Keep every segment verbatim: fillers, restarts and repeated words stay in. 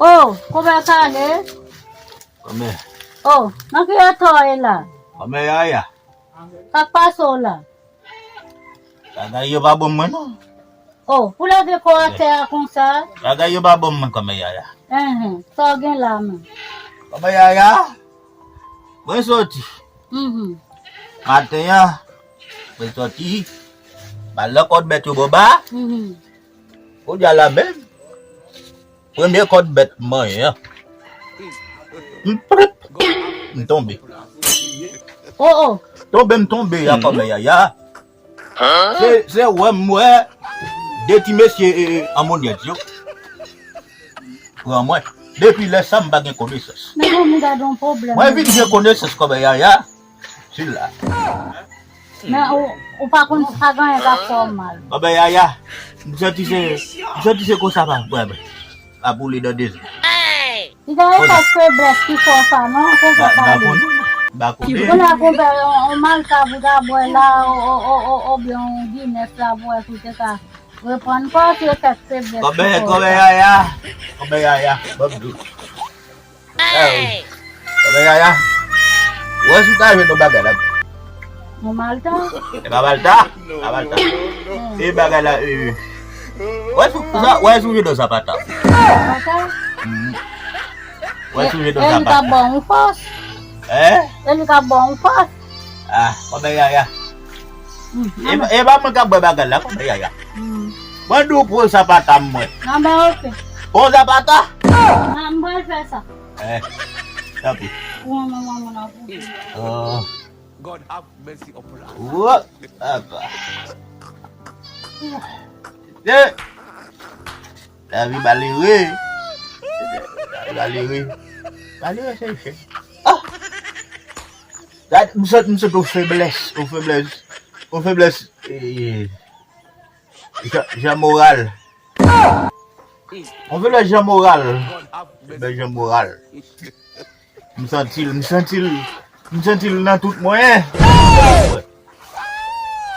Oh, kòmè Kale? Kòmè. Oh, nan ki eta w ye la? Kòmè Yaya. Sa k pase w la? Bagay yo pa bon mwen non. Oh, pou leve kò atè a konsa? Bagay yo pa bon mwen kòmè Yaya. Enhen, sa w gen la menm? Kòmè Yaya, mwen soti. Mhm. Maten an, mwen soti, m al nan kòd bèt yo bò ba. Mhm. Kounye a la menm, premye kòd bèt m manyen an, m prip, m tonbe. Oh, oh. Tonbe m tonbe a kòmè Yaya. Se, se wè m wè de ti mesye, e, e, anmonyèt yo pran mwen. Depi lè sa, m pa gen konesans. Men zanmi, gade yon pwoblèm. Mwen vin gen konesans kòmè Yaya. Sila. Men ou, ou pa konn sa gen anyen k ap fè w mal. Kòmè Yaya, m santi se, m santi se konsa pa, pa boule nan de zan. Li ta gen kèk feblès ki fè w sa, non? Konpè pa li. Kounye a konpè, yon, yon malta pou ta bwè la, o, o, o, o, oubyen yon Guinness la pou wè si w te ka reprann kò w, se kèk feblès ki fè w sa. Kòmè, kòmè Yaya, kòmè Yaya, ban m di w. Kòmè Yaya, wè si w ka jwenn yon bagay la. Yon malta? E pa malta, pa malta. E bagay la, e, wè si w, wè si w jwenn yon sapata. Sapata? Wè si w jwenn yon sapata. E li ka ba w yon fòs. Hein? E li ka ba w yon fòs. Ah, kòmè Yaya. E pa mwen k ap bwè bagay la, kòmè Yaya. Mwen di w pran sapata mwen. Nan ba oke. Pran sapata. Nan m pral fè sa. Eh, tanpri. Ou an manman mwen nan pou. Oh. God have mercy upon us. Wo, apa. Eh. Lavi malere. Lavi malere. Malere se chen. Ah. Gad, m sot, m sot yon feblès, yon feblès, yon feblès, eh, jan, jan moral. Yon feblès jan moral. Feblès jan moral. M santi l, m santi l, m santi l nan tout mwen.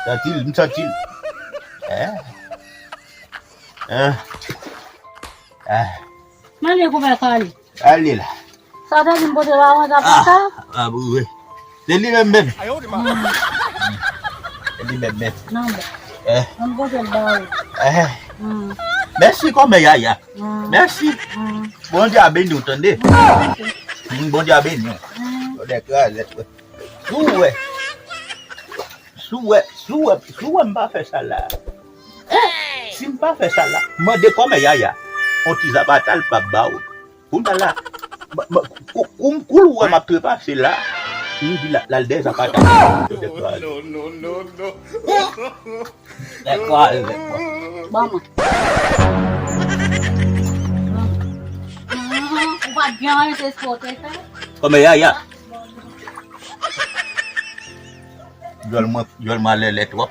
Santi l, m santi l. Eh. Eh. Eh. Mande kouman sa ale. Ale la. Sa w te di m pote ba mwen sa pou sa? Ah, ah, wi, wi. Se li menm menm. Se li menm menm. Non, bon. Eh. Mwen pote l ba ou. Eh. Mèsi kòmè Yaya. Mèsi. Bondye a beni w, tande. Bondye a beni w. Bondye kraze tèt, wi. Si w wè, si w wè, si w wè, si w wè m pa fè sa la. Si m pa fè sa la, mande kòmè Yaya. On ti zapata l p ap ba w. Kounye a la, kou, kou, kou l wè m ap trepase la, li di l al dèyè zapata. Non, non, non, non. Lèkòl, lèkòl. Ban mwen. Ou pa t gen anyen, se sa w te fè? Kòmè Yaya. Djòl mwen, djòl mwen alèlè twòp.